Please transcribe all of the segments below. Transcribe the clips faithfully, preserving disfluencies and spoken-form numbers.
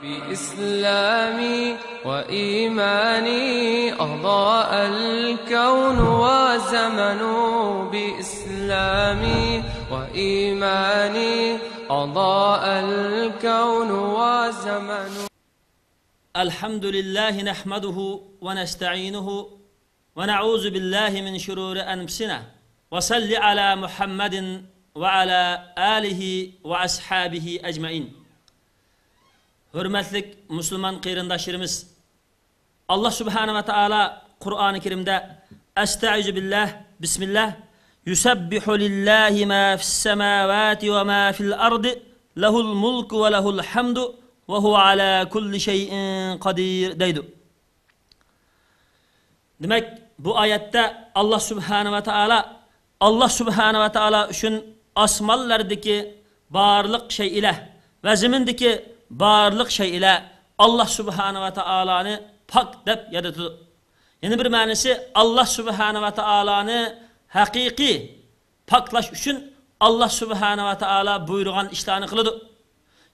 بإسلامي وإيماني أضاء الكون وزمن. بإسلامي وإيماني أضاء الكون وزمن. الحمد لله نحمده ونستعينه ونعوذ بالله من شرور أنفسنا وصل على محمد وعلى آله وأصحابه أجمعين. ھۆرمەتلىك مۇسۇلمان قېرىنداشلىرىمىز، ئاللا سۇبھانە ۋە تائالا قۇرئانى كەرىمدە، ئەستەئىزۇ بىللاھ، بىسمىللاھ، يۇسەببىھۇ لىللاھى ما فىس سەماۋاتى ۋە ما فىل ئەردى، لەھۇل مۇلكۇ ۋە لەھۇل ھەمدۇ، ۋە ھۇۋە ئەلا كۇللى شەيئىن قەدىر، دەيدۇ. دېمەك، بۇ ئايەتتە ئاللا سۇبھانە ۋە تائالا، ئاللا سۇبھانە ۋە تائالا ئۈچۈن ئاسمانلاردىكى بارلىق شەيئىلەر ۋە زېمىندىكى بارلىق شەيئىلەر ئاللا سۇبھانە ۋە تائالانى پاك دەپ ياد ئېتىدۇ. يەنە بىر مەنىسى، ئاللا سۇبھانە ۋە تائالانى ھەقىقىي پاكلاش ئۈچۈن ئاللا سۇبھانە ۋە تائالا بۇيرۇغان ئىشلارنى قىلىدۇ.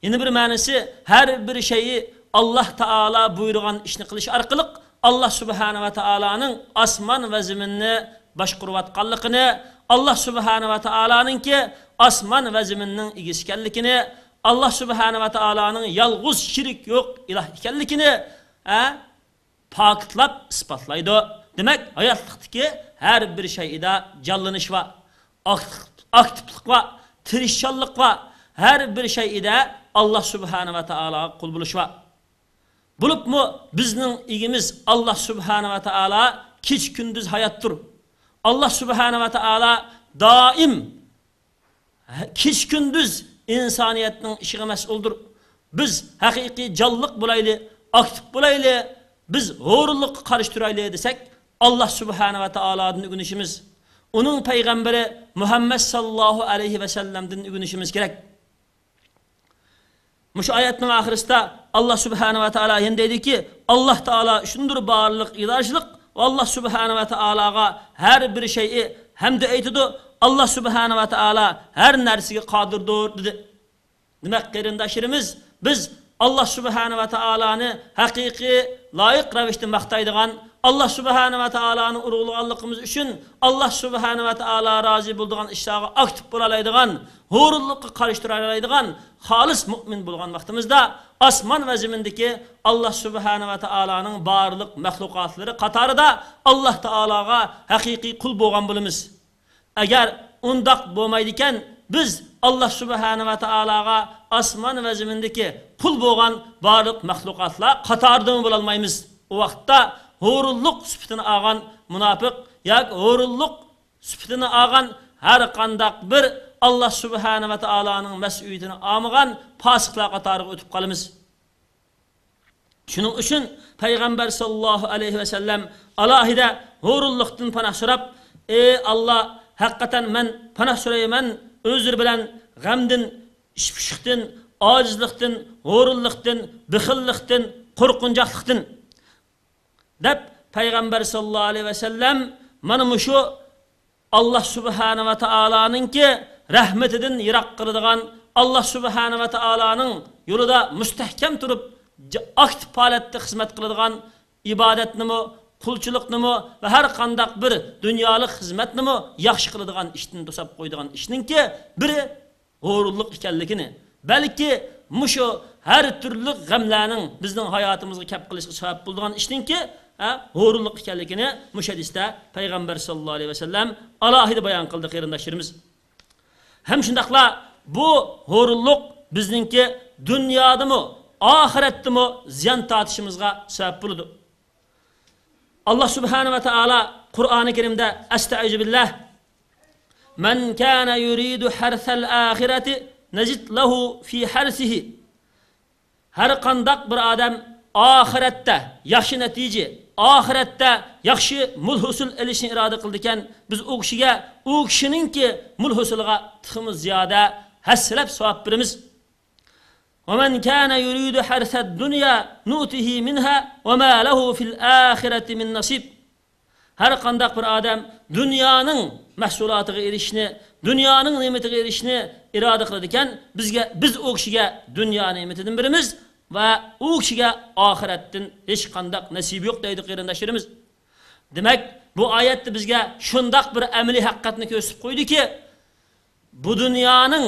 يەنە بىر مەنىسى، ھەر بىر شەيئى ئاللا تائالا بۇيرۇغان ئىشنى قىلىش ئارقىلىق ئاللا سۇبھانە ۋە تائالانىڭ ئاسمان ۋە زېمىننى باشقۇرۇۋاتقانلىقىنى، ئاللا سۇبھانە ۋە تائالانىڭكى ئاسمان ۋە زېمىننىڭ ئىگىسى ئىكەنلىكىنى، ئاللا سۇبھانە ۋە تائالانىڭ يالغۇز شېرىك يوق ئىلاھ ئىكەنلىكىنى، ھە؟ پاكىتلاپ ئىسپاتلايدۇ. دېمەك، ھاياتلىقتىكى ھەر بىر شەيئىدە جانلىنىش بار، ئاكتىپ-، ئاكتىپلىق بار، تىرىشچانلىق بار. ھەر بىر شەيئىدە ئاللا سۇبھانە ۋە تائالاغا قۇل بولۇش بار. بولۇپمۇ بىزنىڭ ئىگىمىز ئاللا سۇبھانە ۋە تائالا كېچە-كۈندۈز ھاياتتۇر. ئاللا سۇبھانە ۋە تائالا دائىم كېچە-كۈندۈز ئىنسانىيەتنىڭ ئىشىغا مەسئۇلدۇر. بىز ھەقىقىي جانلىق بولايلى، ئاكتىپ بولايلى، بىز ھۇرۇنلۇققا قارشى تۇرايلى دېسەك، ئاللا سۇبھانە ۋە تائالادىن ئۆگىنىشىمىز، ئۇنىڭ پەيغەمبىرى مۇھەممەد ساللاللاھۇ ئەلەيھى ۋەسەللەمدىن ئۆگىنىشىمىز كېرەك. مۇشۇ ئايەتنىڭ ئاخىرىسىدا ئاللا سۇبھانە ۋە تائالا يەنە دەيدۇكى، ئاللا تائالا ئۈچۈندۇر بارلىق ئىگىدارچىلىق ۋە ئاللا سۇبھانە ۋە تائالاغا ھەر بىر شەيئى ھەمدە ئېيتىدۇ. ئاللا سۇبھانە ۋە تائالا ھەر نەرسىگە قادىردۇر، دېدى. دېمەك، قېرىنداشلىرىمىز، بىز ئاللا سۇبھانە ۋە تائالانى ھەقىقىي، لايىق رەۋىشتە ماختايدىغان، ئاللا سۇبھانە ۋە تائالانى ئۇلۇغلىغانلىقىمىز ئۈچۈن ئاللا سۇبھانە ۋە تائالا رازى بولىدىغان ئىشلارغا ئاكتىپ بولالايدىغان، ھۇرۇنلۇققا قارشى تۇرالايدىغان خالىس مۇئمىن بولغان ۋاقتىمىزدا، ئاسمان ۋە زېمىندىكى ئاللا سۇبھانە ۋە تائالانىڭ بارلىق مەخلۇقاتلىرى قاتارىدا ئاللا تائالاغا ھەقىقىي قۇل بولغان بولىمىز. ئەگەر ئۇنداق بولمايدىكەن، بىز ئاللا سۇبھانە ۋە تائالاغا ئاسمان ۋە زېمىندىكى قۇل بولغان بارلىق مەخلۇقاتلار قاتارىدىمۇ بولالمايمىز. ئۇ ۋاقىتتا ھۇرۇنلۇق سۈپىتىنى ئالغان مۇناپىق ياكى ھۇرۇنلۇق سۈپىتىنى ئالغان ھەر قانداق بىر ئاللا سۇبھانە ۋە تائالانىڭ مەسئۇلىيىتىنى ئالمىغان پاسىقلار قاتارىغا ئۆتۈپ قالىمىز. شۇنىڭ ئۈچۈن پەيغەمبەر ساللاللاھۇ ئەلەيھى ۋەسەللەم ئالاھىدە ھۇرۇنلۇقتىن پاناھ سوراپ، ئى ئاللا، ھەقىقەتەن مەن پاناھ سورايمەن ئۆزلىرى بىلەن غەمدىن، ئىچ پۇشۇقتىن، ئاجىزلىقتىن، ھۇرۇنلۇقتىن، بېخىللىقتىن، قورقۇنچاقلىقتىن، دەپ پەيغەمبەر ساللاللاھۇ ئەلەيھى ۋەسەللەم مانا مۇشۇ ئاللا سۇبھانە ۋە تائالانىڭكى رەھمىتىدىن يىراق قىلىدىغان، ئاللا سۇبھانە ۋە تائالانىڭ يولىدا مۇستەھكەم تۇرۇپ، ج-، ئاكتىپ ھالەتتە خىزمەت قىلىدىغان، ئىبادەتنىمۇ، قۇلچىلىقنىمۇ ۋە ھەر قانداق بىر دۇنيالىق خىزمەتنىمۇ ياخشى قىلىدىغان ئىشتىن توساپ قويىدىغان ئىشنىڭكى بىرى ھۇرۇنلۇق ئىكەنلىكىنى، بەلكى مۇشۇ ھەر تۈرلۈك غەملەرنىڭ بىزنىڭ ھاياتىمىزغا كەپ قېلىشىغا سەۋەب بولىدىغان ئىشنىڭكى، ھە، ھۇرۇنلۇق ئىكەنلىكىنى مۇشۇ ھەدىستە پەيغەمبەر ساللاللاھۇ ئەلەيھى ۋەسەللەم ئالاھىدە بايان قىلدى، قېرىنداشلىرىمىز. ھەم شۇنداقلا بۇ ھۇرۇنلۇق بىزنىڭكى دۇنيادىمۇ، ئاخىرەتتىمۇ زىيان تارتىشىمىزغا سەۋەب بولىدۇ. ئاللا سۇبھانە ۋە تائالا قۇرئانى كەرىمدە، ئەستەئىزۇ بىللاھ، مەن كانە يۇرىدۇ ھەرسەل ئاخىرەتى نەزىد لەھۇ فى ھەرسىھى. ھەر قانداق بىر ئادەم ئاخىرەتتە ياخشى نەتىجە، ئاخىرەتتە ياخشى مول ھوسۇل ئېلىشنى ئىرادە قىلىدىكەن، بىز ئۇ كىشىگە، ئۇ كىشىنىڭكى مول ھوسۇلىغا تېخىمۇ زىيادە ھەسسىلەپ ساۋاب بېرىمىز. ومن كان يريد حرث الدنيا نؤته منها وما له في الآخرة من نصيب. ھەر قانداق بىر ئادەم دۇنيانىڭ مەھسۇلاتىغا ئېرىشىشنى، دۇنيانىڭ نېمىتىگە ئېرىشىشنى ئىرادە قىلىدىكەن، بىزگە، بىز ئۇ كىشىگە دۇنيا نېمىتىدىن بېرىمىز، ۋە ئۇ كىشىگە ئاخىرەتتىن ھېچقانداق نەسىبى يوق دەيدۇ قېرىنداشلىرىمىز. دېمەك، بۇ ئايەتتە بىزگە شۇنداق بىر ئەمەلىي ھەقىقەتنى كۆرسىتىپ قويدىكى، بۇ دۇنيانىڭ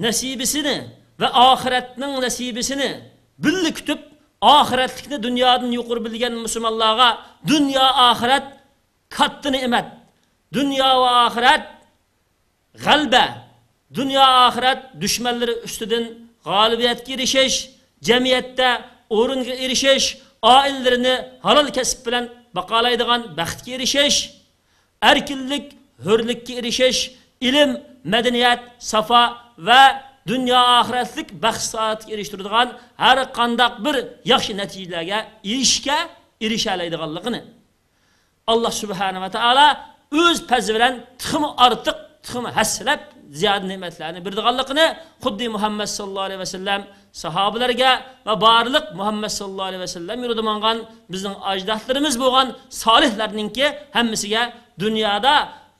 نەسىبىسىنى ۋە ئاخىرەتنىڭ نەسىبىسىنى بىللە كۈتۈپ، ئاخىرەتلىكنى دۇنيادىن يۇقىرى بىلگەن مۇسۇلمانلارغا دۇنيا ئاخىرەت كاتتا نېمەت. دۇنيا ۋە ئاخىرەت غەلىبە، دۇنيا ئاخىرەت دۈشمەنلىرى ئۈستىدىن غالىبىيەتكە ئېرىشىش، جەمئىيەتتە ئورۇنغا ئېرىشىش، ئائىلىلىرىنى ھالال كەسىپ بىلەن باقالايدىغان بەختكە ئېرىشىش، ئەركىنلىك، ھۆرلۈككە ئېرىشىش، ئىلىم، مەدەنىيەت، ساپا ۋە دۇنيا ئاخىرەتلىك بەخت سائادەتكە ئېرىشتۈرىدىغان ھەر قانداق بىر ياخشى نەتىجىلەرگە ئېرىشىشكە ئېرىشەلەيدىغانلىقىنى، ئاللا سۇبھانە ۋە تائالا ئۆز پەزلى بىلەن تېخىمۇ ئارتۇق، تېخىمۇ ھەسسىلەپ زىيادە نېمەتلەرنى بېرىدىغانلىقىنى خۇددى مۇھەممەد ساللاللاھۇ ئەلەيھى ۋەسەللەم ساھابىلەرگە ۋە بارلىق مۇھەممەد ساللاللاھۇ ئەلەيھى ۋەسەللەم يولىدا ماڭغان بىزنىڭ ئاجدادلىرىمىز بولغان سالىھلارنىڭكى ھەممىسىگە دۇنيادا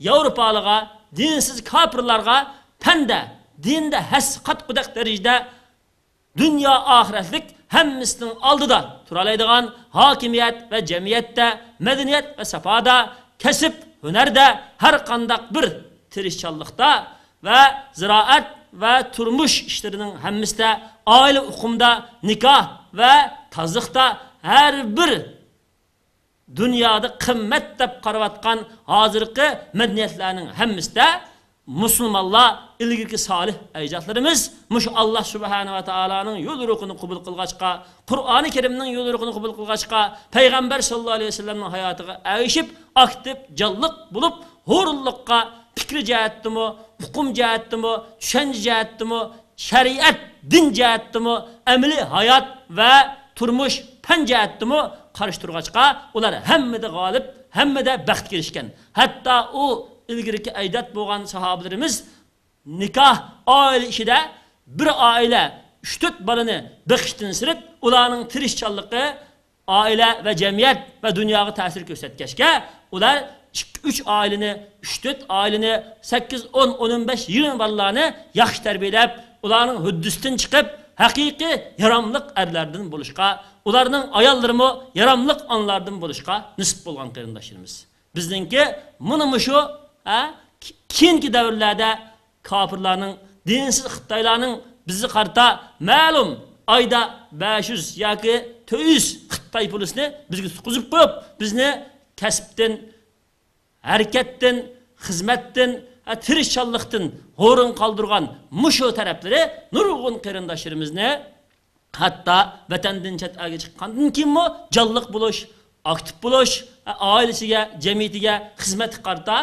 ياۋروپالىغا، دىنسىز كاپىرلارغا پەندە، دىندا ھەسسە قاتقۇدەك دەرىجىدە دۇنيا ئاخىرەتلىك ھەممىسىنىڭ ئالدىدا تۇرالايدىغان ھاكىمىيەت ۋە جەمئىيەتتە، مەدەنىيەت ۋە ساپادا، كەسىپ، ھۈنەردە، ھەر قانداق بىر تىرىشچانلىقتا ۋە زىرائەت ۋە تۇرمۇش ئىشلىرىنىڭ ھەممىسىدە، ئائىلە ئۇقۇمدا، نىكاھ ۋە تازىلىقتا ھەر بىر دۇنيادا قىممەت دەپ قاراۋاتقان ھازىرقى مەدەنىيەتلەرنىڭ ھەممىسىدە مۇسۇلمانلار، ئىلگىرىكى سالىھ ئەجدادلىرىمىز مۇشۇ ئاللا سۇبھانە ۋە تائالانىڭ يوليورۇقىنى قوبۇل قىلغاچقا، قۇرئانى كەرىمنىڭ يوليورۇقىنى قوبۇل قىلغاچقا، پەيغەمبەر ساللاللاھۇ ئەلەيھى ۋەسەللەمنىڭ ھاياتىغا ئەگىشىپ، ئاكتىپ، جانلىق بولۇپ، ھۇرۇنلۇققا پىكرى جەھەتتىمۇ، ئۇقۇم جەھەتتىمۇ، چۈشەنچە جەھەتتىمۇ، شەرىئەت، دىن جەھەتتىمۇ، ئەمەلىي ھايات ۋە تۇرمۇش پەن جەھەتتىمۇ قارشى تۇرغاچقا، ئۇلار ھەممىدە غالىب، ھەممىدە بەختكە ئېرىشكەن. ھەتتا ئۇ ئىلگىرىكى ئەجداد بولغان ساھابىلىرىمىز نىكاھ، ئائىلە ئىچىدە بىر ئائىلە ئۈچ تۆت بالىنى بېقىشتىن سىرت، ئۇلارنىڭ تىرىشچانلىقى، ئائىلە ۋە جەمئىيەت ۋە دۇنياغا تەسىر كۆرسەتكەچكە، ئۇلار ئىككى، ئۈچ ئائىلىنى، ئۈچ، تۆت ئائىلىنى، سەككىز، ئون، ئون بەش، يىگىرمە بالىلارنى ياخشى تەربىيەلەپ، ئۇلارنىڭ ھۆددىسىدىن چىقىپ، ھەقىقىي ياراملىق ئەرلەردىن بولۇشقا، ئۇلارنىڭ ئاياللىرىمۇ ياراملىق ئانىلاردىن بولۇشقا نېسىپ بولغان قېرىنداشلىرىمىز. بىزنىڭكى مۇنى مۇشۇ، ھە، كېيىنكى دەۋرلەردە كاپىرلارنىڭ، دىنسىز خىتايلارنىڭ بىزگە قارىتا مەلۇم ئايدا بەش يۈز ياكى تۆت يۈز خىتاي پولىسىنى بىزگە تۇتقۇزۇپ قويۇپ، بىزنى كەسىپتىن، ھەرىكەتتىن، خىزمەتتىن، ھە، تىرىشچانلىقتىن ھۇرۇن قالدۇرغان مۇشۇ تەرەپلىرى نۇرغۇن قېرىنداشلىرىمىزنى ھەتتا ۋەتەندىن چەت ئەلگە چىققاندىن كېيىنمۇ جانلىق بولۇش، ئاكتىپ بولۇش، ئائىلىسىگە، جەمئىيىتىگە، خىزمەتكە قارىتا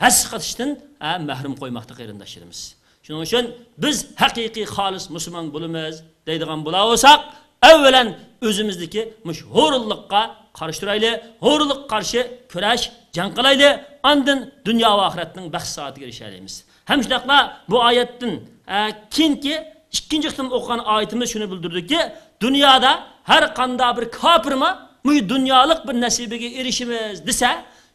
ھەسسە قېتىشتىن، ھە، مەھرۇم قويماقتا قېرىنداشلىرىمىز. شۇنىڭ ئۈچۈن بىز ھەقىقىي خالىس مۇسۇلمان بولىمىز دەيدىغان بولا بولساق، ئەۋۋەلەن ئۆزىمىزدىكى مۇشۇ ھۇرۇنلۇققا قارشى تۇرايلى، ھۇرۇنلۇققا قارشى كۈرەش، جەڭ قىلايلى، ئاندىن دۇنيا ۋە ئاخىرەتنىڭ بەخت سائادىتىگە ئېرىشەلەيمىز. ھەم شۇنداقلا بۇ ئايەتتىن، ئە، كېيىنكى ئىككىنچى قېتىم ئوقۇغان ئايىتىمىز شۇنى بىلدۈردىكى، دۇنيادا ھەر قانداق بىر كاپىرمۇ مۇشۇ دۇنيالىق بىر نەسىبىگە ئېرىشىمىز دېسە،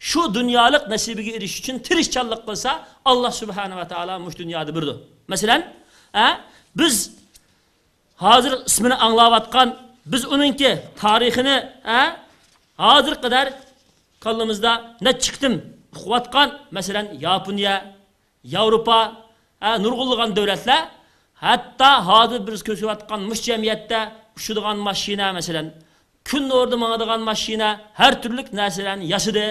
شۇ دۇنيالىق نەسىبىگە ئېرىشىش ئۈچۈن تىرىشچانلىق قىلسا، ئاللا سۇبھانە ۋە تائالا مۇشۇ دۇنيادا بېرىدۇ. مەسىلەن، ئە، بىز ھازىر ئىسمىنى ئاڭلاۋاتقان، بىز ئۇنىڭكى تارىخىنى، ئە، ھازىرغا قەدەر كاللىمىزدا نەچچە قېتىم ئۇقۇۋاتقان، مەسىلەن، ياپونىيە، ياۋروپا، ھە، نۇرغۇنلىغان دۆلەتلەر، ھەتتا ھازىر بىز كۆرۈشۈۋاتقان مۇشۇ جەمئىيەتتە ئۇچىدىغان ماشىنا، مەسىلەن، كۈن نۇرىدا ماڭىدىغان ماشىنا، ھەر تۈرلۈك نەرسىلەرنى ياسىدى،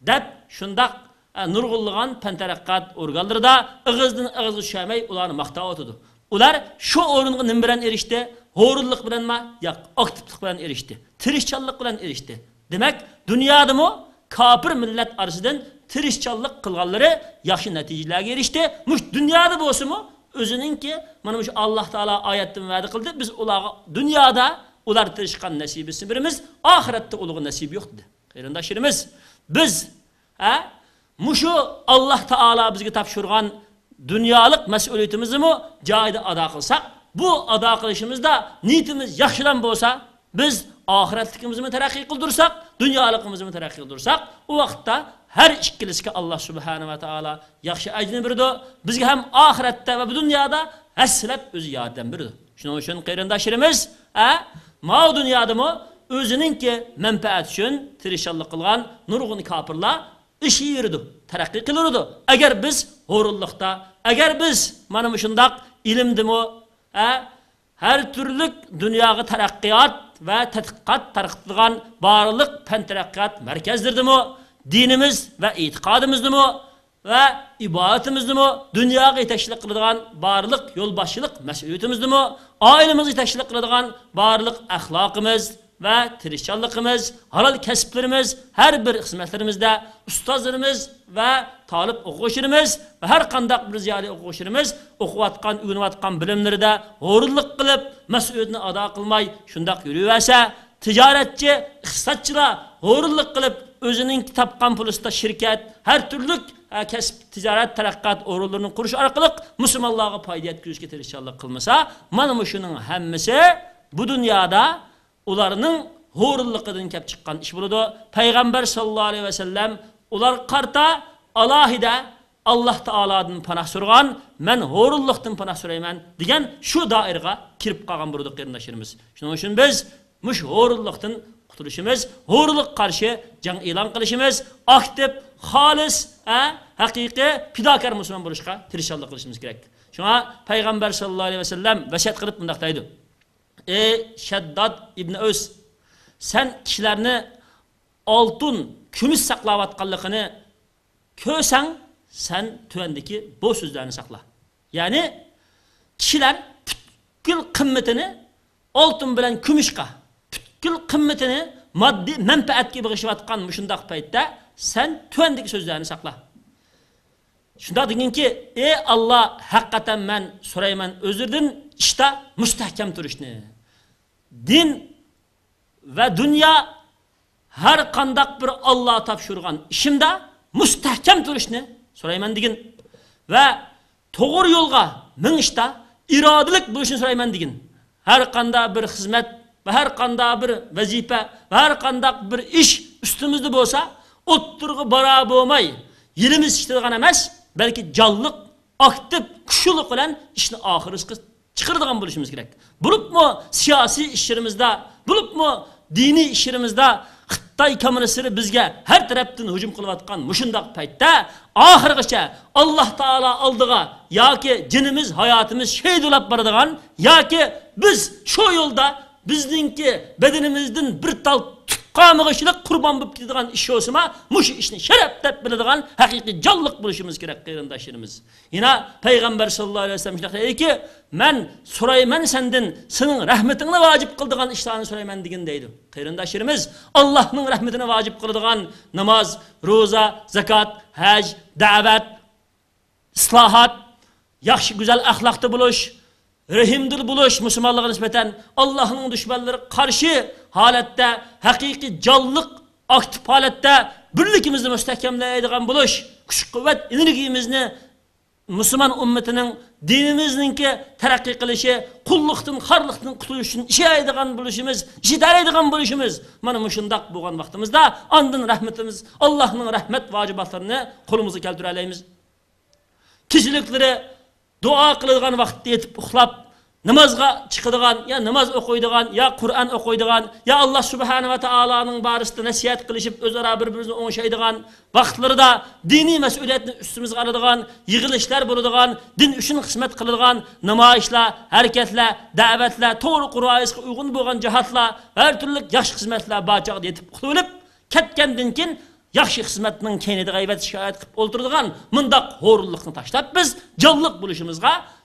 دەپ شۇنداق، ھە، نۇرغۇنلىغان پەن تەرەققىيات ئورگانلىرىدا ئېغىزدىن ئېغىزغا چۈشەلمەي ئۇلارنى ماختاۋاتىدۇ. ئۇلار شۇ ئورۇنغا نېمە بىلەن ئېرىشتى؟ ھۇرۇنلۇق بىلەنما؟ ياق، ئاكتىپلىق بىلەن ئېرىشتى. تىرىشچانلىق بىلەن ئېرىشتى. دېمەك، دۇنيادىمۇ كاپىر مىللەت ئارىسىدىن تىرىشچانلىق قىلغانلىرى ياخشى نەتىجىلەرگە ئېرىشتى. مۇشۇ دۇنيادا بولسىمۇ، ئۆزىنىڭكى، مانا مۇشۇ ئاللا تائالا ئايەتتىن ۋەدە قىلدى، بىز ئۇلارغا دۇنيادا ئۇلار تىرىشقان نەسىبىسىنى بېرىمىز، ئاخىرەتتە ئۇلارغا نەسىبى يوق، دېدى. قېرىنداشلىرىمىز، بىز، ھە، مۇشۇ ئاللا تائالا بىزگە تاپشۇرغان دۇنيالىق مەسئۇلىيىتىمىزنىمۇ جايىدا ئادا قىلساق، بۇ ئادا قىلىشىمىزدا نىيىتىمىز ياخشىدان بولسا، بىز ئاخىرەتلىكىمىزنىمۇ تەرەققىي قىلدۇرساق، دۇنيالىقىمىزنىمۇ تەرەققىي قىلدۇرساق، ئۇ ۋاقىتتا ھەر ئىككىلىسىگە ئاللا سۇبھانە ۋە تائالا ياخشى ئەجرىنى بېرىدۇ. بىزگە ھەم ئاخىرەتتە ۋە بۇ دۇنيادا ھەسسىلەپ ئۆزى ياردەم بېرىدۇ. شۇنىڭ ئۈچۈن قېرىنداشلىرىمىز، ئە، ماۋۇ دۇنيادىمۇ ئۆزىنىڭكى مەنپەئەتى ئۈچۈن تىرىشچانلىق قىلغان نۇرغۇن كاپىرلار ئېشىۋېرىدۇ، تەرەققىي قىلىۋېرىدۇ. ئەگەر بىز ھۇرۇنلۇقتا، ئەگەر بىز مانا مۇشۇنداق ئىلىمدىمۇ، ئە، ھەر تۈرلۈك دۇنياغا تەرەققىيات ۋە تەتقىقات تارقىتىدىغان بارلىق پەن تەرەققىيات مەركەزلىرىدىمۇ، دىنىمىز ۋە ئېتىقادىمىزدىمۇ ۋە ئىبادىتىمىزدىمۇ، دۇنياغا يېتەكچىلىك قىلىدىغان بارلىق يولباشچىلىق مەسئۇلىيىتىمىزدىمۇ، ئائىلىمىزگە يېتەكچىلىك قىلىدىغان بارلىق ئەخلاقىمىز ۋە تىرىشچانلىقىمىز، ھالال كەسىپلىرىمىز، ھەر بىر خىزمەتلىرىمىزدە ئۇستازلىرىمىز ۋە تالىپ ئوقۇغۇچىلىرىمىز ۋە ھەر قانداق بىر زىيالىي ئوقۇغۇچىلىرىمىز ئوقۇۋاتقان، ئۆگىنىۋاتقان بىلىملىرىدە ھۇرۇنلۇق قىلىپ، مەسئۇلىيىتىنى ئادا قىلماي شۇنداق يۈرۈۋەرسە، تىجارەتچى، ئىقتىسادچىلار ھۇرۇنلۇق قىلىپ، ئۆزىنىڭكى تاپقان پۇلىسىدا شىركەت، ھەر تۈرلۈك، ھە، كەسىپ، تىجارەت، تەرەققىيات ئورۇنلىرىنى قۇرۇش ئارقىلىق مۇسۇلمانلارغا پايدا يەتكۈزۈشكە تىرىشچانلىق قىلمىسا، مانا مۇشۇنىڭ ھەممىسى بۇ دۇنيادا ئۇلارنىڭ ھۇرۇنلۇقىدىن كەپ چىققان ئىش بولىدۇ. پەيغەمبەر ساللاللاھۇ ئەلەيھى ۋەسەللەم ئۇلارغا قارىتا ئالاھىدە ئاللاھ تائالادىن پاناھ سورىغان، مەن ھۇرۇنلۇقتىن پاناھ سورايمەن دېگەن شۇ دائىرىغا كىرىپ قالغان بولىدۇ، قېرىنداشلىرىمىز. شۇنىڭ ئۈچۈن بىز مۇشۇ ھۇرۇنلۇقتىن قۇتۇلۇشىمىز، ھۇرۇنلۇققا قارشى جەڭ ئېلان قىلىشىمىز، ئاكتىپ، خالىس، ھە، ھەقىقىي پىداكار مۇسۇلمان بولۇشقا تىرىشچانلىق قىلىشىمىز كېرەك. شۇڭا پەيغەمبەر ساللاللاھۇ ئەلەيھى ۋەسەللەم ۋەسىيەت قىلىپ مۇنداق دەيدۇ: «ئەي شەدداد ئىبنى ئەۋس، سەن كىشىلەرنى ئالتۇن، كۈمۈش ساقلاۋاتقانلىقىنى كۆرسەڭ، سەن تۆۋەندىكى بۇ سۆزلەرنى ساقلا.» يەنى كىشىلەر پۈتكۈل قىممىتىنى ئالتۇن بىلەن كۈمۈشقا، پۈتكۈل قىممىتىنى ماددىي مەنپەئەتكە بېغىشلاۋاتقان مۇشۇنداق پەيتتە سەن تۆۋەندىكى سۆزلەرنى ساقلا. شۇنداق دېگىنكى، ئى ئاللا، ھەقىقەتەن مەن سورايمەن ئۆزلىرىدىن ئىشتا مۇستەھكەم تۇرۇشنى. دىن ۋە دۇنيا ھەر قانداق بىر ئاللا تاپشۇرغان ئىشىمدا مۇستەھكەم تۇرۇشنى سورايمەن دېگىن. ۋە توغرا يولغا مېڭىشتا ئىرادىلىك بولۇشنى سورايمەن دېگىن. ھەر قانداق بىر خىزمەت ۋە ھەر قانداق بىر ۋەزىپە ۋە ھەر قانداق بىر ئىش ئۈستىمىزدە بولسا، ئوتتۇرىغا بارا بولماي، يېلىمىز چىقىدىغان ئەمەس، بەلكى جانلىق، ئاكتىپ، كۈچلۈك بىلەن ئىشنى ئاخىرىغا چىقىرىدىغان بولۇشىمىز كېرەك. بولۇپمۇ سىياسىي ئىشلىرىمىزدا، بولۇپمۇ دىنىي ئىشلىرىمىزدا خىتاي كوممۇنىستلىرى بىزگە ھەر تەرەپتىن ھۇجۇم قىلىۋاتقان مۇشۇنداق پەيتتە، ئاخىرغىچە ئاللا تائالا ئالدىغا ياكى جېنىمىز، ھاياتىمىز شېھىت بولاپ بارىدىغان ياكى بىز شۇ يولدا بىزنىڭكى بەدىنىمىزدىن بىر تال تۈك قالمىغۇچىلىق قۇربان بولۇپ كېتىدىغان ئىش بولسىمۇ، مۇشۇ ئىشنى شەرەپ دەپ بىلىدىغان ھەقىقىي جانلىق بولۇشىمىز كېرەك، قېرىنداشلىرىمىز. يەنە پەيغەمبەر ساللاللاھۇ ئەلەيھى ۋەسەللەم شۇنداق دەيدىكى، مەن سورايمەن سەندىن سېنىڭ رەھمىتىڭنى ۋاجىپ قىلىدىغان ئىشلارنى سورايمەن دېگىن دەيدۇ. قېرىنداشلىرىمىز، ئاللاھنىڭ رەھمىتىنى ۋاجىپ قىلىدىغان ناماز، روزا، زاكات، ھەج، دەۋەت، ئىسلاھات، ياخشى گۈزەل ئەخلاقتا بولۇش، رەھىمدىل بولۇش، مۇسۇلمانلارغا نىسبەتەن ئاللاھنىڭ دۈشمەنلىرىگە قارشى ھالەتتە، ھەقىقىي جانلىق، ئاكتىپ ھالەتتە بىرلىكىمىزنى مۇستەھكەملەيدىغان بولۇش، كۈچ-قۇۋۋەت، ئېنېرگىيىمىزنى مۇسۇلمان ئۈممىتىنىڭ، دىنىمىزنىڭكى تەرەققىي قىلىشى، قۇللۇقتىن، خارلىقتىن قۇتۇلۇش ئۈچۈن ئىشلەيدىغان بولۇشىمىز، ئىشلىتەلەيدىغان بولۇشىمىز. مانا مۇشۇنداق بولغان ۋاقتىمىزدا ئاندىن رەھمىتىمىز، ئاللاھنىڭ رەھمەت ۋاجىباتلىرىنى قولىمىزغا كەلتۈرەلەيمىز. كېچىلىكلىرى دۇئا قىلىدىغان ۋاقىتتا يېتىپ ئۇخلاپ، نامازغا چىقىدىغان، يا ناماز ئوقۇيدىغان، يا قۇرئان ئوقۇيدىغان، يا ئاللا سۇبھانە ۋە تائالانىڭ بارىسىدا نەسىھەت قىلىشىپ، ئۆزئارا بىر-بىرىمىزنى ئوڭشايدىغان ۋاقىتلىرىدا دىنىي مەسئۇلىيەتنى ئۈستىمىزگە ئالىدىغان، يىغىلىشلار بولىدىغان، دىن ئۈچۈن خىزمەت قىلىدىغان نامايىشلار، ھەرىكەتلەر، دەۋەتلەر، توغرا قۇرئان ھەدىسكە ئۇيغۇن بولغان جاھاتلار، ھەر تۈرلۈك ياخشى خىزمەتلەر بار چاغدا يېتىپ ئۇخلىۋېلىپ، كەتكەندىن كېيىن ياخشى خىزمەتنىڭ كەينىدە غەيۋەت شىكايەت قىلىپ ئولتۇرىدىغان مۇنداق ھۇرۇنلۇقنى تاشلاپ، بىز جانلىق بولۇشىمىزغا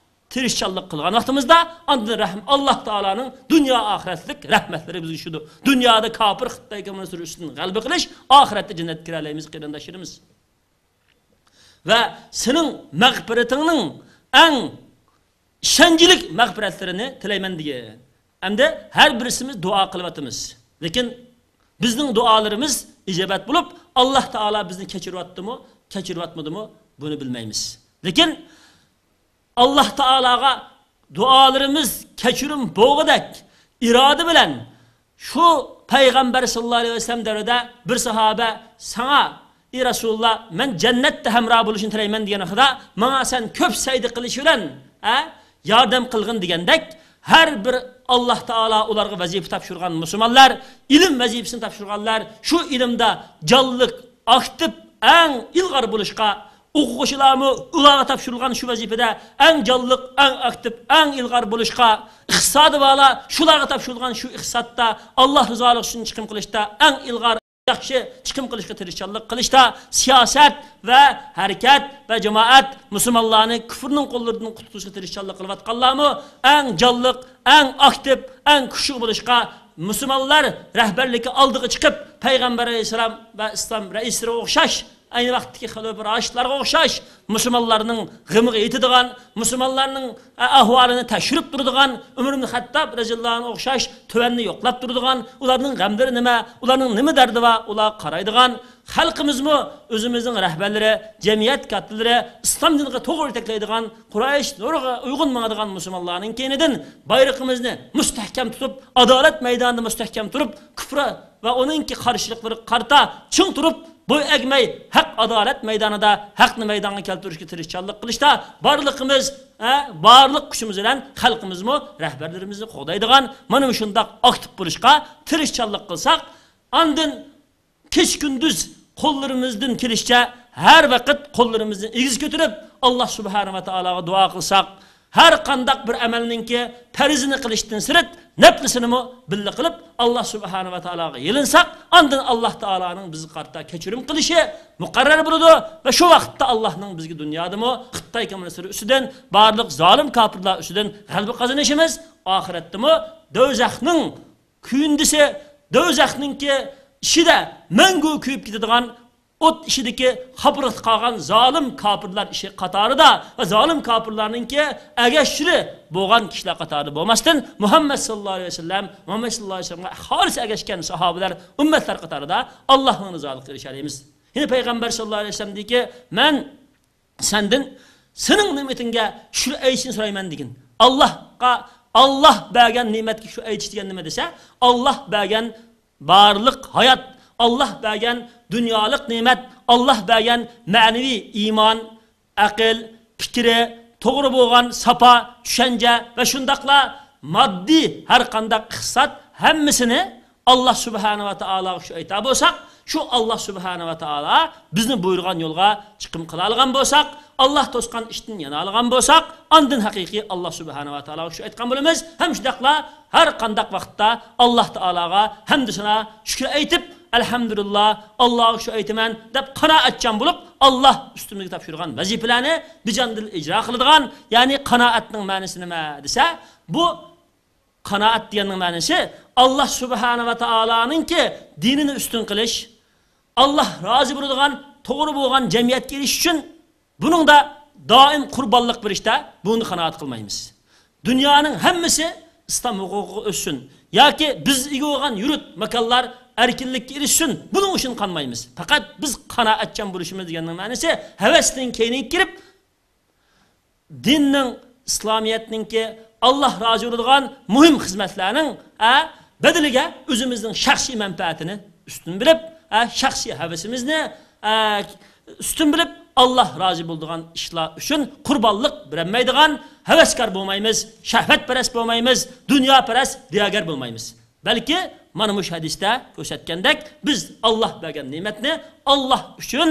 تىرىشچانلىق قىلغان ۋاقتىمىزدا، ئاندىن رەھىم، ئاللا تائالانىڭ دۇنيا ئاخىرەتلىك رەھمەتلىرى بىزگە چۈشىدۇ. دۇنيادا كاپىر خىتاي كوممۇنىستلىرى ئۈستىدىن غەلىبە قىلىش، ئاخىرەتتە جەننەتكە كىرەلەيمىز، قېرىنداشلىرىمىز. ۋە سېنىڭ مەغپىرىتىڭنىڭ ئەڭ ئىشەنچلىك مەغپىرەتلىرىنى تىلەيمەن دېگەن. ئەمدى ھەر بىرسىمىز دۇئا قىلىۋاتىمىز. لېكىن بىزنىڭ دۇئالىرىمىز ئىجابەت بولۇپ، ئاللا تائالا بىزنى كەچۈرۈۋاتتىمۇ، كەچۈرۈۋاتمىدىمۇ، بۇنى بىلمەيمىز. لېكىن ئاللا تائالاغا دۇئالىرىمىز كەچۈرۈم بولغۇدەك ئىرادە بىلەن شۇ پەيغەمبەر ساللاللاھۇ ئەلەيھى ۋەسەللەم دەۋرىدە بىر ساھابە، ساڭا، ئى رەسۇلۇللا، مەن جەننەتتە ھەمراھ بولۇشنى تىلەيمەن دېگەن ۋاقتىدا، ماڭا سەن كۆپ سەجدە قىلىش بىلەن، ھە، ياردەم قىلغىن دېگەندەك، ھەر بىر ئاللاھ تائالا ئۇلارغا ۋەزىپە تاپشۇرغان مۇسۇلمانلار، ئىلىم ۋەزىپىسىنى تاپشۇرغانلار شۇ ئىلىمدا جانلىق، ئاكتىپ، ئەڭ ئىلغار بولۇشقا، ئوقۇغۇچىلارمۇ ئۇلارغا تاپشۇرۇلغان شۇ ۋەزىپىدە ئەڭ جانلىق، ئەڭ ئاكتىپ، ئەڭ ئىلغار بولۇشقا، ئىقتىسادى بارلار شۇلارغا تاپشۇرۇلغان شۇ ئىقتىسادتا، ئاللاھ رىزالىقى ئۈچۈن چىقىم قىلىشتا ئەڭ ئىلغار، ياخشى چىقىم قىلىشقا تىرىشچانلىق قىلىشتا، سىياسەت ۋە ھەرىكەت ۋە جامائەت مۇسۇلمانلارنى كۇفرنىڭ قوللىرىدىن قۇتقۇزۇشقا تىرىشچانلىق قىلىۋاتقانلارمۇ ئەڭ جانلىق، ئەڭ ئاكتىپ، ئەڭ كۈچلۈك بولۇشقا، مۇسۇلمانلار رەھبەرلىكى ئالدىغا چىقىپ، پەيغەمبەر ئەلەيھىسسالام ۋە ئىسلام رەئىسلىرىگە ئوخشاش، ئەينى ۋاقىتتىكى خەلىپە راشىدلارغا ئوخشاش مۇسۇلمانلارنىڭ غېمىغا يېتىدىغان، مۇسۇلمانلارنىڭ ئەھۋالىنى تەكشۈرۈپ تۇرىدىغان، ئۆمەر ئىبن خەتتاب رەزىياللاھۇ ئەنھۇغا ئوخشاش تۆۋەننى يوقلاپ تۇرىدىغان، ئۇلارنىڭ غەملىرى نېمە، ئۇلارنىڭ نېمە دەردى بار، ئۇلارغا قارايدىغان، خەلقىمىزمۇ ئۆزىمىزنىڭ رەھبەرلىرى، جەمئىيەت كاتتىلىرى، ئىسلام دىنىغا توغرا يېتەكلەيدىغان، قۇرئان ھەدىس نۇرىغا ئۇيغۇن ماڭىدىغان مۇسۇلمانلارنىڭ كەينىدىن بايرىقىمىزنى مۇستەھكەم تۇتۇپ، ئادالەت مەيدانىدا مۇستەھكەم تۇرۇپ، كۇفر ۋە ئۇنىڭكى قارشىلىقلىرىغا قارىتا چىڭ تۇرۇپ، بوي ئەگمەي، ھەق ئادالەت مەيدانىدا ھەقنى مەيدانغا كەلتۈرۈشكە تىرىشچانلىق قىلىشتا بارلىقىمىز، ھە، بارلىق كۈچىمىز بىلەن خەلقىمىزمۇ رەھبەرلىرىمىزنى قوغدايدىغان مانا مۇشۇنداق ئاكتىپ بولۇشقا تىرىشچانلىق قىلساق، ئاندىن كېچە-كۈندۈز قوللىرىمىزدىن كېلىشىچە ھەر ۋاقىت قوللىرىمىزنى ئېگىز كۆتۈرۈپ، ئاللاھ سۇبھانەھۇ ۋە تائالاغا دۇئا قىلساق، ھەر قانداق بىر ئەمەلنىڭكى پەرزىنى قىلىشتىن سىرت، نەپلىسىنىمۇ بىللە قىلىپ، ئاللاھ سۇبھانەھۇ ۋە تائالاغا يېلىنساق، ئاندىن ئاللاھ تائالانىڭ بىزگە قارىتا كەچۈرۈم قىلىشى مۇقەررەر بولىدۇ ۋە شۇ ۋاقىتتا ئاللاھنىڭ بىزگە دۇنيادىمۇ خىتاي كوممۇنىستلىرى ئۈستىدىن، بارلىق زالىم كاپىرلار ئۈستىدىن غەلىبە قازىنىشىمىز، ئاخىرەتتىمۇ دوزاخنىڭ كۆيۈندىسى، دوزاخنىڭكى ئىچىدە مەڭگۈ كۆيۈپ كېتىدىغان ئوت ئىچىدىكى خاپىرىقتا قالغان زالىم كاپىرلار ئىچى قاتارىدا ۋە زالىم كاپىرلارنىڭكى ئەگەشچىلىرى بولغان كىشىلەر قاتارىدا بولماستىن، مۇھەممەد ساللاللاھۇ ئەلەيھى ۋەسەللەم، مۇھەممەد ساللاللاھۇ ئەلەيھى ۋەسەللەمگە خالىس ئەگەشكەن ساھابىلەر، ئۈممەتلەر قاتارىدا ئاللاھنىڭ رىزالىقىغا ئېرىشەلەيمىز. يەنە پەيغەمبەر ساللاللاھۇ ئەلەيھى ۋەسەللەم دېدىكى، مەن سەندىن سېنىڭ نېمىتىڭگە شۈكۈر ئېيتىشنى سورايمەن دېگىن. ئاللاھقا، ئاللاھ بەرگەن نېمەتكە شۈكۈر ئېيتىش دېگەن نېمە دېسە، ئاللاھ بەرگەن بارلىق ھايات، ئاللاھ بەرگەن دۇنيالىق نېمەت، ئاللاھ بەرگەن مەنىۋى ئىمان، ئەقىل، پىكرى، توغرا بولغان ساپا، چۈشەنچە ۋە شۇنداقلا ماددىي ھەر قانداق ئىقتىساد ھەممىسىنى ئاللاھ سۇبھانەھۇ ۋە تائالاغا شۈكۈر ئېيتار بولساق، شۇ ئاللاھ سۇبھانەھۇ ۋە تائالا بىزنى بۇيرۇغان يولغا چىقىم قىلالىغان بولساق، ئاللاھ توسقان ئىشتىن يانالىغان بولساق، ئاندىن ھەقىقىي ئاللاھ سۇبھانەھۇ ۋە تائالاغا شۈكۈر ئېيتقان بولىمىز. ھەم شۇنداقلا ھەر قانداق ۋاقىتتا ئاللاھ تائالاغا ھەمدۇ سانا، شۈكۈر ئېيتىپ، ئەلھەمدۇلىللاھ، ئاللاھقا شۈكۈر ئېيتىمەن دەپ قانائەتچان بولۇپ، ئاللاھ ئۈستىمىزگە تاپشۇرغان ۋەزىپىلەرنى بىجان دىل ئىجرا قىلىدىغان، يەنى قانائەتنىڭ مەنىسى نېمە دېسە، بۇ قانائەت دېگەننىڭ مەنىسى، ئاللاھ سۇبھانەھۇ ۋە تائالانىڭكى دىنىنى ئۈستۈن قىلىش، ئاللاھ رازى بولىدىغان، توغرا بولغان جەمئىيەتكە ئېرىشىش ئۈچۈن بۇنىڭدا دائىم قۇربانلىق بېرىشتە بۇنى قانائەت قىلمايمىز. دۇنيانىڭ ھەممىسى ئىسلام ھوقۇقىغا ئۆتسۇن ياكى بىز ئىگە بولغان يۇرت، ماكانلار ئەركىنلىككە ئېرىشسۇن، بۇنىڭ ئۈچۈن قانمايمىز. پەقەت بىز قانائەتچان بولۇشىمىز دېگەننىڭ مەنىسى، ھەۋەسنىڭ كەينىگە كىرىپ، دىننىڭ، ئىسلامىيەتنىڭكى، ئاللاھ رازى بولىدىغان مۇھىم خىزمەتلەرنىڭ، ئە، بەدىلىگە ئۆزىمىزنىڭ شەخسىي مەنپەئەتىنى ئۈستۈن بىلىپ، ئە، شەخسىي ھەۋىسىمىزنى، ئە، ئۈستۈن بىلىپ، ئاللاھ رازى بولىدىغان ئىشلار ئۈچۈن قۇربانلىق بېرەلمەيدىغان ھەۋەسكار بولمايمىز، شەھۋەتپەرەس بولمايمىز، دۇنياپەرەس، رىياگەر بولمايمىز. بەلكى مانا مۇشۇ ھەدىستە كۆرسەتكەندەك، بىز ئاللاھ بەرگەن نېمەتنى ئاللاھ ئۈچۈن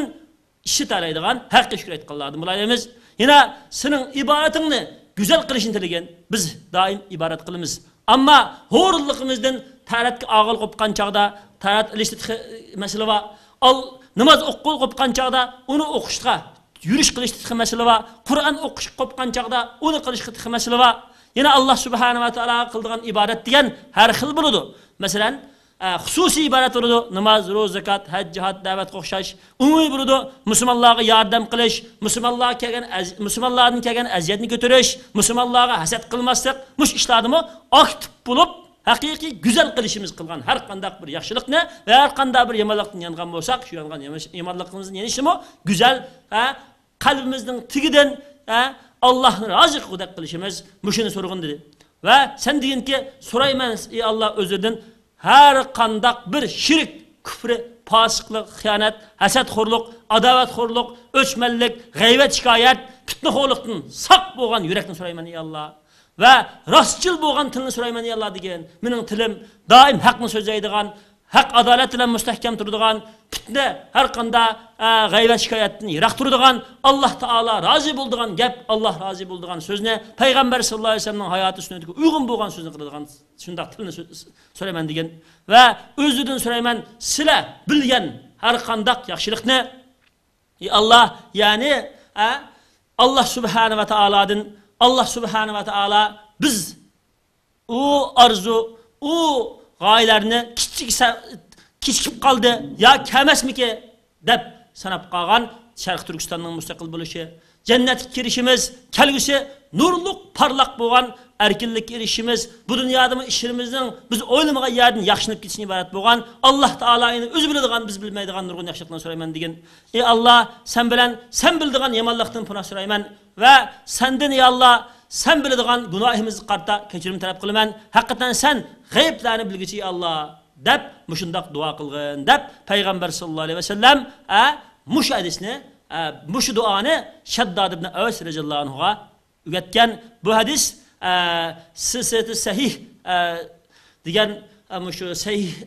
ئىشلىتەلەيدىغان، ھەققى شۈكۈر ئېيتقانلاردىن بولايلىمىز. يەنە سېنىڭ ئىبادىتىڭنى گۈزەل قىلىشنى تىلىگىن، بىز دائىم ئىبادەت قىلىمىز. ئەمما ھۇرۇنلۇقىمىزدىن تەرەتكە ئاغىل قوپقان چاغدا، تەرەت ئېلىشتا تېخى مەسىلە بار. ئال، ناماز ئوقۇغىلى قوپقان چاغدا ئۇنى ئوقۇشقا، يۈرۈش قىلىشتا تېخى مەسىلە بار. قۇرئان ئوقۇشقا قوپقان چاغدا ئۇنى قىلىشقا تېخى مەسىلە بار. يەنە ئاللاھ سۇبھانەھۇ ۋە تائالاغا قىلىدىغان ئىبادەت دېگەن ھەر خىل بولىدۇ. مەسىلەن، ئە، خۇسۇسىي ئىبادەت بولىدۇ. ناماز، روزا، زاكات، ھەج، جىھاد، دەۋەتكە ئوخشاش. ئومۇمىي بولىدۇ. مۇسۇلمانلارغا ياردەم قىلىش، مۇسۇلمانلارغا كەلگەن ئەز-، مۇسۇلمانلاردىن كەلگەن ئەزىيەتنى كۆتۈرۈش، مۇسۇلمانلارغا ھەسەت قىلماسلىق، مۇشۇ ئىشلاردىمۇ ئاكتىپ بولۇپ، ھەقىقىي گۈزەل قىلىشىمىز، قىلغان ھەر قانداق بىر ياخشىلىقنى ۋە ھەر قانداق بىر يامانلىقتىن يانغان بولساق، شۇ يانغان يامان-، يامانلىقىمىزدىن يېنىشنىمۇ گۈزەل، ھە، قەلبىمىزنىڭ تېگىدىن، ھە، ئاللاھنى رازى قىلغۇدەك قىلىشىمىز، مۇشۇنى سورىغىن دېدى. ۋە سەن دېگىنكى، سورايمەن، ئى ئاللاھ، ئۆزلىرىدىن ھەر قانداق بىر شىرك، كۇفرى، پاسىقلىق، خىيانەت، ھەسەتخورلۇق، ئاداۋەتخورلۇق، ئۆچمەنلىك، غەيۋەت، شىكايەت، پىتنىخورلۇقتىن ساق بولغان يۈرەكنى سورايمەن، ئى ئاللاھ. ۋە راستچىل بولغان تىلنى سورايمەن، يا ئاللا، دېگىن. مېنىڭ تىلىم دائىم ھەقنى سۆزلەيدىغان، ھەق ئادالەت بىلەن مۇستەھكەم تۇرىدىغان، پىتنە، ھەر قانداق، ئە، غەيۋەت شىكايەتتىن يىراق تۇرىدىغان، ئاللا تائالا رازى بولىدىغان گەپ، ئاللا رازى بولىدىغان سۆزنى، پەيغەمبەر ساللاللاھۇ ئەلەيھى ۋەسەللەمنىڭ ھاياتى سۈننىتىگە ئۇيغۇن بولغان سۆزنى قىلىدىغان شۇنداق تىلنى سو-، سورايمەن دېگىن. ۋە ئۆزىدىن سورايمەن، سىلە بىلگەن ھەر قانداق ياخشىلىقنى، ئى ئاللا، يەنى، ئە، ئاللا سۇبھانە ۋە تائالادىن، ئاللا سۇبھانە ۋە تائالا بىز ئۇ ئارزۇ، ئۇ غايىلەرنى كىچىك سە-، كېچىكىپ قالدى يا كەلمەسمىكى دەپ ساناپ قالغان شەرقىي تۈركىستاننىڭ مۇستەقىل بولۇشى، جەننەتكە كىرىشىمىز، كەلگۈسى نۇرلۇق، پارلاق بولغان ئەركىنلىككە ئېرىشىشىمىز، بۇ دۇنيادىمۇ ئىشلىرىمىزنىڭ بىز ئويلىمىغان يەردىن ياخشىلىنىپ كېتىشىگە ئىبارەت بولغان، ئاللا تائالا ئۆزى بىلىدىغان، بىز بىلمەيدىغان نۇرغۇن ياخشىلىقلارنى سورايمەن دېگىن. ئى ئاللا، سەن بىلەن، سەن بىلىدىغان يامانلىقتىن پۇنا سورايمەن. ۋە سەندىن، يا ئاللا، سەن بىلىدىغان گۇناھىمىزغا قارىتا كەچۈرۈم تەلەپ قىلىمەن. ھەقىقەتەن سەن غەيىبلەرنى بىلگۈچى، يا ئاللا، دەپ مۇشۇنداق دۇئا قىلغىن، دەپ پەيغەمبەر ساللاللاھۇ ئەلەيھى ۋەسەللەم، ئە، مۇشۇ ھەدىسنى، ئە، مۇشۇ دۇئانى شەدداد ئىبن ئەۋس رەزىياللاھۇ ئەنھۇغا ئۆگەتكەن. بۇ ھەدىس، ئە، سىلسىلىتى سەھىھ، ئە، دېگەن، ئە، مۇشۇ سەھىھ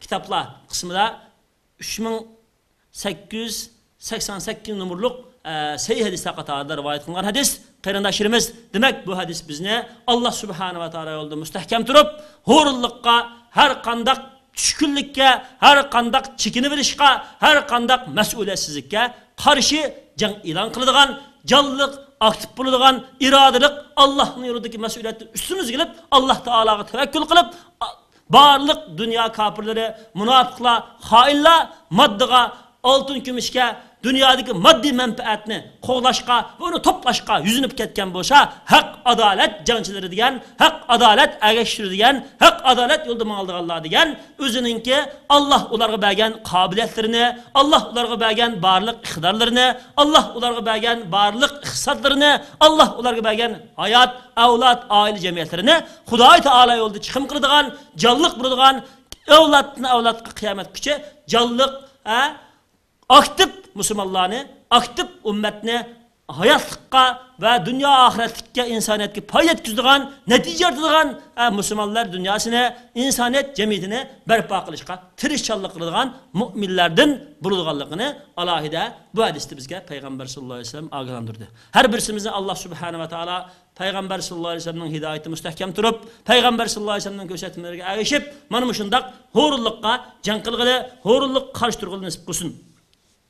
كىتابلار قىسمىدا ئۈچ مىڭ سەككىز يۈز سەكسەن سەككىز نومۇرلۇق، ئە، سەھىھ ھەدىسلەر قاتارىدا رىۋايەت قىلىنغان ھەدىس. قېرىنداشلىرىمىز، دېمەك، بۇ ھەدىس بىزنى ئاللا سۇبھانە ۋە تائالا يولىدا مۇستەھكەم تۇرۇپ، ھۇرۇنلۇققا، ھەر قانداق چۈشكۈنلۈككە، ھەر قانداق چېكىنىۋېلىشقا، ھەر قانداق مەسئۇلىيەتسىزلىككە قارشى جەڭ ئېلان قىلىدىغان، جانلىق، ئاكتىپ بولىدىغان، ئىرادىلىق، ئاللانىڭ يولىدىكى مەسئۇلىيەتنى ئۈستىمىزگە ئېلىپ، ئاللا تائالاغا تەۋەككۈل قىلىپ، بارلىق دۇنيا كاپىرلىرى، مۇناپىقلار، خائىنلار ماددىغا، ئالتۇن كۈمۈشكە، دۇنيادىكى ماددىي مەنپەئەتنى قوغلاشقا ۋە ئۇنى توپلاشقا يۈزلىنىپ كەتكەن بولسا، ھەق ئادالەت جەڭچىلىرى دېگەن، ھەق ئادالەت ئەگەشتۈرىدىغان، ھەق ئادالەت يولىدا ماڭىدىغانلار دېگەن، ئۆزىنىڭكى ئاللا ئۇلارغا بەرگەن قابىلىيەتلىرىنى، ئاللا ئۇلارغا بەرگەن بارلىق ئىقتىدارلىرىنى، ئاللا ئۇلارغا بەرگەن بارلىق ئىقتىسادلىرىنى، ئاللا ئۇلارغا بەرگەن ھايات، ئەۋلاد، ئائىلە جەمئىيەتلىرىنى خۇداي تائالا يولىدا چىقىم قىلىدىغان، جانلىق بولىدىغان، ئەۋلادتىن ئەۋلادقا قىيامەتكىچە جانلىق، ھە، ئاكتىپ مۇسۇلمانلارنى، ئاكتىپ ئۈممەتنى ھاياتلىققا ۋە دۇنيا ئاخىرەتلىككە، ئىنسانىيەتكە پايدا يەتكۈزىدىغان، نەتىجە يارىتىدىغان، ھە، مۇسۇلمانلار دۇنياسىنى، ئىنسانىيەت جەمئىيىتىنى بەرپا قىلىشقا تىرىشچانلىق قىلىدىغان مۆمىنلەردىن بولىدىغانلىقىنى ئالاھىدە بۇ ھەدىستە بىزگە پەيغەمبەر ساللاللاھۇ ئەلەيھى ۋەسەللەم ئاگاھلاندۇردى. ھەر بىرسىمىزنى ئاللا سۇبھانە ۋە تائالا پەيغەمبەر ساللاللاھۇ ئەلەيھى ۋەسەللەمنىڭ ھىدايىتىدە مۇستەھكەم تۇرۇپ، پەيغەمبەر ساللاللاھۇ ئەلەيھى ۋەسەللەمنىڭ كۆرسەتمىلىرىگە ئەگىشىپ، مانا مۇشۇنداق ھۇرۇنلۇققا جەڭ قىلغىلى، ھۇرۇنلۇققا قارشى تۇرغىلى نېسىپ قىلسۇن.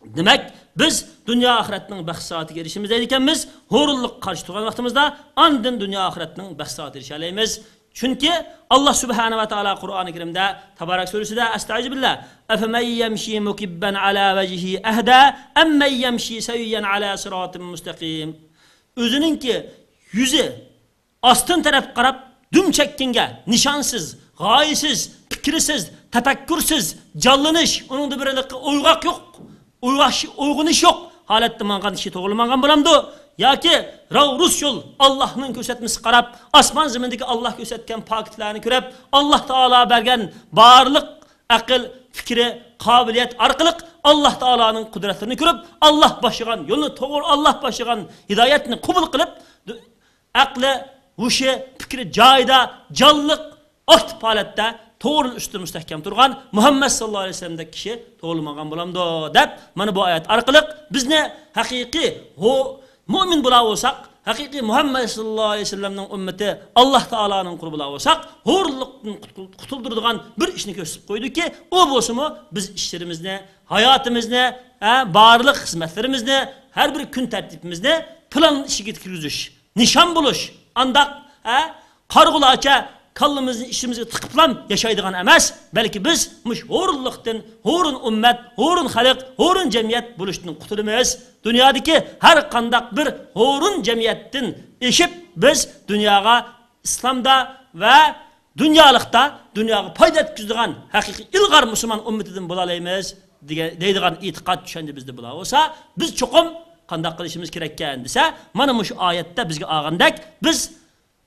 دېمەك، بىز دۇنيا ئاخىرەتنىڭ بەخت سائىتىگە ئېرىشىمىز دەيدىكەنمىز، ھۇرۇنلۇققا قارشى تۇرغان ۋاقتىمىزدا ئاندىن دۇنيا ئاخىرەتنىڭ بەخت سائىتىگە ئېرىشەلەيمىز. چۈنكى ئاللا سۇبھانە ۋە تائالا قۇرئانى كەرىمدە، تەبارەك سۈرىسىدە، ئەستەئىزۇ بىللا، ئەفەمەن يەمشى مۇكىببەن ئەلا ۋەجھىھى ئەھدە ئەممەن يەمشى سەۋىيەن ئەلا سىراتىن مۇستەقىم. ئۆزىنىڭكى يۈزى ئاستىن تەرەپ قاراپ دۈم چەككەنگە، نىشانسىز، غايىسىز، پىكرىسىز، تەپەككۇرسىز، جانلىنىش، ئۇنىڭدا بىر ھېلىقى ئويغاق يوق، ئويغاش-، ئويغىنىش يوق ھالەتتە ماڭغان كىشى توغرا ماڭغان بولامدۇ؟ ياكى راۋرۇس يول، ئاللانىڭ كۆرسەتمىسىگە قاراپ، ئاسمان زېمىندىكى ئاللا كۆرسەتكەن پاكىتلارنى كۆرۈپ، ئاللا تائالا بەرگەن بارلىق ئەقىل، پىكرى، قابىلىيەت ئارقىلىق ئاللا تائالانىڭ قۇدرەتلىرىنى كۆرۈپ، ئاللا باشلىغان يولنى توغرا، ئاللا باشلىغان ھىدايەتنى قوبۇل قىلىپ، ئەقلى، ھوشى، پىكرى جايىدا، جانلىق، ئاكتىپ ھالەتتە، توغرا ئۈستىدە مۇستەھكەم تۇرغان مۇھەممەد ساللاللاھۇ ئەلەيھى ۋەسەللەمدەك كىشى توغرا ماڭغان بولامدۇ دەپ، مانا بۇ ئايەت ئارقىلىق بىزنى ھەقىقىي ھو-، مۆمىن بولا بولساق، ھەقىقىي مۇھەممەد ساللاللاھۇ ئەلەيھى ۋەسەللەمنىڭ ئۈممىتى، ئاللا تائالانىڭ قۇلى بولا بولساق، ھۇرۇنلۇقتىن قۇتۇل-، قۇتۇلدۇرىدىغان بىر ئىشنى كۆرسىتىپ قويدىكى، ئۇ بولسىمۇ بىز ئىشلىرىمىزنى، ھاياتىمىزنى، ھە، بارلىق خىزمەتلىرىمىزنى، ھەر بىر كۈن تەرتىپىمىزنى پىلان ئىچىگە كىرگۈزۈش، نىشان بولۇش، ئانداق، ھە، قارىغۇلارچە كاللىمىزنى ئىچىمىزگە تىقىپلام ياشايدىغان ئەمەس، بەلكى بىز مۇشۇ ھۇرۇنلۇقتىن، ھۇرۇن ئۈممەت، ھۇرۇن خەلق، ھۇرۇن جەمئىيەت بولۇشتىن قۇتۇلىمىز. دۇنيادىكى ھەر قانداق بىر ھۇرۇن جەمئىيەتتىن ئېشىپ، بىز دۇنياغا ئىسلامدا ۋە دۇنيالىقتا، دۇنياغا پايدا يەتكۈزىدىغان ھەقىقىي ئىلغار مۇسۇلمان ئۈممىتىدىن بولالايمىز دېگەن، دەيدىغان ئېتىقاد، چۈشەنچە بىزدە بولا بولسا، بىز چوقۇم قانداق قىلىشىمىز كېرەككەن دېسە، مانا مۇشۇ ئايەتتە بىزگە ئالغاندەك، بىز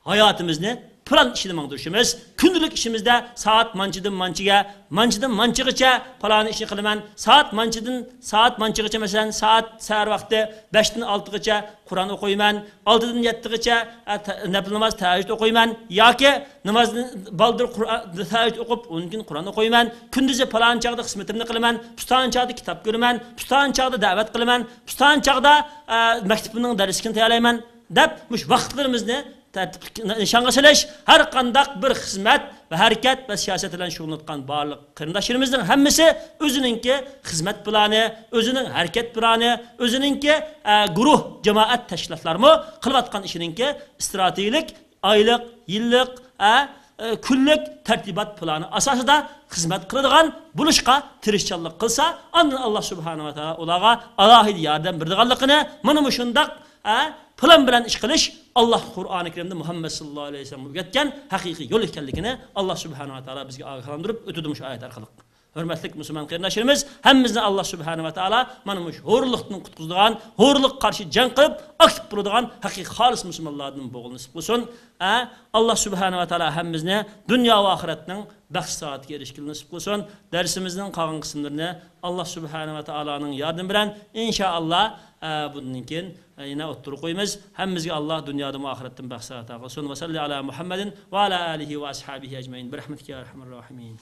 ھاياتىمىزنى، پىلان ئىشىنى ماڭدۇرۇشىمىز، كۈندىلىك ئىشىمىزدە سائەت مانچىدىن مانچىگە، مانچىدىن مانچىغىچە پالانى ئىشنى قىلىمەن، سائەت مانچىدىن سائەت مانچىغىچە، مەسىلەن، سائەت سەھەر ۋاقتى بەشتىن ئالتىغىچە قۇرئان ئوقۇيمەن، ئالتىدىن يەتتىغىچە، ئە، تە-، نەپىل ناماز، تەھەججۇد ئوقۇيمەن ياكى نامازدىن بالدۇر قۇرئان، تەھەججۇد ئوقۇپ، ئۇنىڭدىن كېيىن قۇرئان ئوقۇيمەن، كۈندۈزى پالان چاغدا خىزمىتىمنى قىلىمەن، پۇستان چاغدا كىتاب كۆرىمەن، پۇستان چاغدا دەۋەت قىلىمەن، پۇستان چاغدا، ئە، مەكتىپىمنىڭ دەرسلىكىنى تەييارلايمەن دەپ، مۇشۇ ۋاقىتلىرىمىزنى تەرتىپلىك نىشانغا سېلىش، ھەر قانداق بىر خىزمەت ۋە ھەرىكەت ۋە سىياسەت بىلەن شۇغۇللىنىۋاتقان بارلىق قېرىنداشلىرىمىزنىڭ ھەممىسى ئۆزىنىڭكى خىزمەت پىلانى، ئۆزىنىڭ ھەرىكەت پىلانى، ئۆزىنىڭكى، ئە، گۇرۇھ، جامائەت تەشكىلاتلارمۇ قىلىۋاتقان ئىشىنىڭكى ئىستراتېگىيەلىك، ئايلىق، يىللىق، ئە، ئە، كۈنلۈك تەرتىبات پىلانى ئاساسىدا خىزمەت قىلىدىغان بولۇشقا تىرىشچانلىق قىلسا، ئاندىن ئاللا سۇبھانەھۇ ۋە تائالا ئۇلارغا ئالاھىدە ياردەم بېرىدىغانلىقىنى، مانا مۇشۇنداق، ئە، پىلان بىلەن ئىش قىلىش، ئاللا قۇرئانى كەرىمدە مۇھەممەد ساللاللاھۇ ئەلەيھى ۋەسەللەم ئۆگەتكەن ھەقىقىي يول ئىكەنلىكىنى ئاللا سۇبھانەھۇ ۋە تائالا بىزگە ئاگاھلاندۇرۇپ ئۆتىدۇ مۇشۇ ئايەت ئارقىلىق. ھۆرمەتلىك مۇسۇلمان قېرىنداشلىرىمىز، ھەممىمىزنى ئاللا سۇبھانەھۇ ۋە تائالا مانا مۇشۇ ھورلۇقتىن قۇتقۇزىدىغان، ھورلۇققا قارشى جەڭ قىلىپ، ئاكتىپ بولىدىغان ھەقىقىي خالىس مۇسۇلمانلاردىن بولغىلى نېسىپ قىلسۇن. ئە، ئاللا سۇبھانەھۇ ۋە تائالا ھەممىمىزنى دۇنيا ۋە ئاخىرەتنىڭ بەخت سائادىتىگە ئېرىشكىلى نېسىپ قىلسۇن. دەرسىمىزنىڭ قالغان قىسىملىرىنى ئاللا سۇبھانەھۇ ۋە تائالانىڭ ياردىمى بىلەن، ئىنشائاللا، ئە، بۇندىن كېيىن، ئە، يەنە ئوتتۇرىغا قويىمىز. ھەممىمىزگە ئاللا دۇنيادىمۇ ئاخىرەتتىمۇ بەخت سائادەت قىلسۇن. ۋە سەللى ئالا مۇھەممەدىن ۋە ئالا ئالىھى ۋە ئەسھابىھى ئەجمەئىن. بىرەھمەتىكە يا ئەرھەمەر راھىمىن.